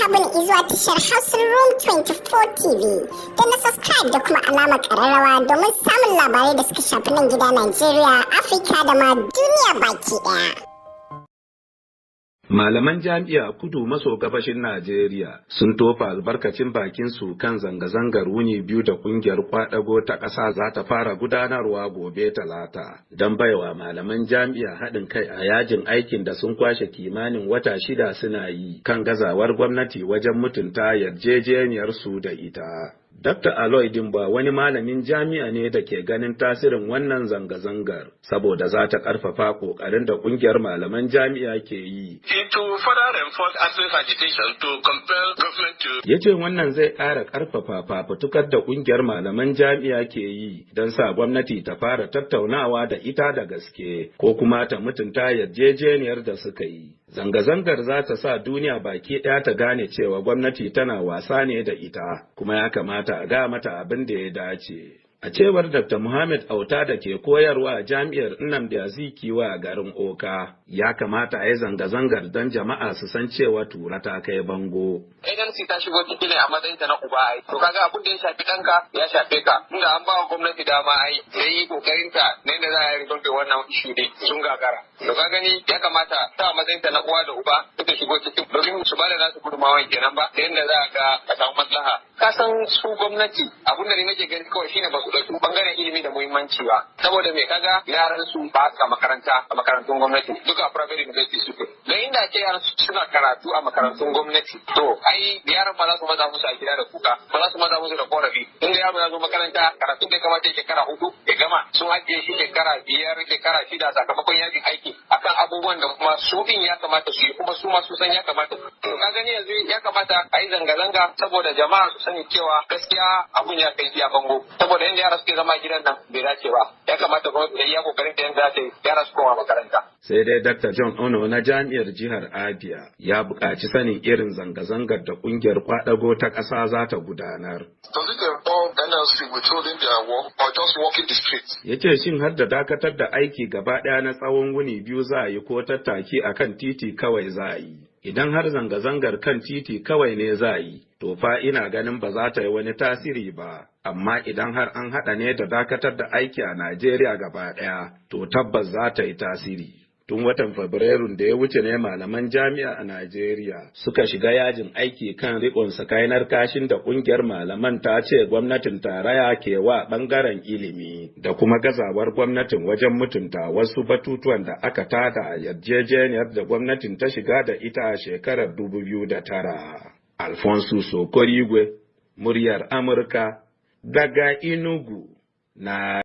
abin izuwa tashar Hausa Room 24 TV. Danna subscribe da kuma alamar ƙararrawa domin samun labarai da suka shafi nan gida Najeriya, Afirka da ma duniya baki ɗaya. Malaman jami'a kudu maso gabashin Najeriya sun tofa albarkacin bakin su kan zanga-zangar wuni 2 da kungiyar kwadago ta ƙasa za ta fara gudanarwa gobe Talata don baiwa malaman jami'a haɗin kai a yajin aikin da sun kwashe kimanin wata 6 suna yi kan gazawar gwamnati wajen mutunta yarjejeniyar su da ita. Dr. Aloy Dimba wani malamin jami'a ne da ke ganin tasirin wannan zanga-zangar saboda za ta ƙarfafa ƙoƙarin da ƙungiyar malaman jami'a ke yi. To further reinforce ASUU's agitation to compel government to Ya ce wannan zai ƙara ƙarfafa fafutukar da ƙungiyar malaman jami'a ke yi don sa gwamnati ta fara tattaunawa da ita da gaske ko kuma ta mutunta yarjejeniyar da suka yi. Zanga-zangar za ta sa duniya baki ɗaya ta gane cewa gwamnati tana wasa ne da ita, kuma ya kamata a ga mata abin da ya dace. A cewar Dr. Muhammad Auta da ke koyarwa a jami'ar Nnamdi Azikiwe a garin Awka, ya kamata a yi zanga-zangar don jama'a su san cewa tura ta kai bango. NLC ta shigo ciki ne a matsayin ta na uba ai. To kaga abin da ya shafi ɗanka ya shafe ka. Inda an ba wa gwamnati dama ai sai yi kokarin ta na yadda za a yi resolve wannan issue ne sun gagara. To ka gani ya kamata ta a matsayin ta na uwa da uba suka shigo ciki domin su ba da nasu gudunmawan kenan ba da yadda za a ga a samu maslaha. Ka san su gwamnati abin da ni nake gani kawai shine ba su ɗauki bangaren ilimi da muhimmanci ba. Saboda me? Kaga yaran su ba sa makaranta a makarantun gwamnati, duka private university suke. Don inda ce yaran su suna karatu a makarantun gwamnati, to ai yaran ba za su matsa musu a gida da kuka ba, za su matsa musu da korafi. Inda yaro ya zo makaranta, karatu da kamata shekara 4 ya gama, sun ajiye shi shekara 5, shekara 6, sakamakon yajin aiki akan abubuwan da kuma su din ya kamata su yi, kuma su ma su san ya kamata. To ka gani yanzu ya kamata a yi zanga-zanga saboda jama'a su sani cewa gaskiya abun ya kai iya bango, saboda yanda yara suke zama gidan nan bai dace ba. Ya kamata gwamnati ta iya kokarin ta yanda za ta yi yara su koma makaranta. Sai dai Dr. John Ono na jami'ar jihar Abia ya buƙaci sanin irin zanga-zangar da ƙungiyar kwadago ta ƙasa za ta gudanar. Does it involve NLC withholding their work or just walking the streets? Ya ce shin har da dakatar da aiki gaba ɗaya na tsawon wuni 2 za a yi, ko tattaki a kan titi kawai za a yi? Idan har zanga-zangar kan titi kawai ne za a yi, to fa ina ganin ba za ta yi wani tasiri ba. Amma idan har an haɗa ne da dakatar da aiki a Najeriya gaba ɗaya, to tabbas za ta yi tasiri. Tun watan Fabrairun da ya wuce ne malaman jami'a a Najeriya suka shiga yajin aiki kan riƙon sakainar kashin da ƙungiyar malaman ta ce gwamnatin tarayya ke wa ɓangaren ilimi da kuma gazawar gwamnatin wajen mutunta wasu batutuwan da aka tada a yarjejeniyar da gwamnatin ta shiga da ita a shekarar 2009. Alfonso Sokorigwe, muryar Amurka, daga Enugu, na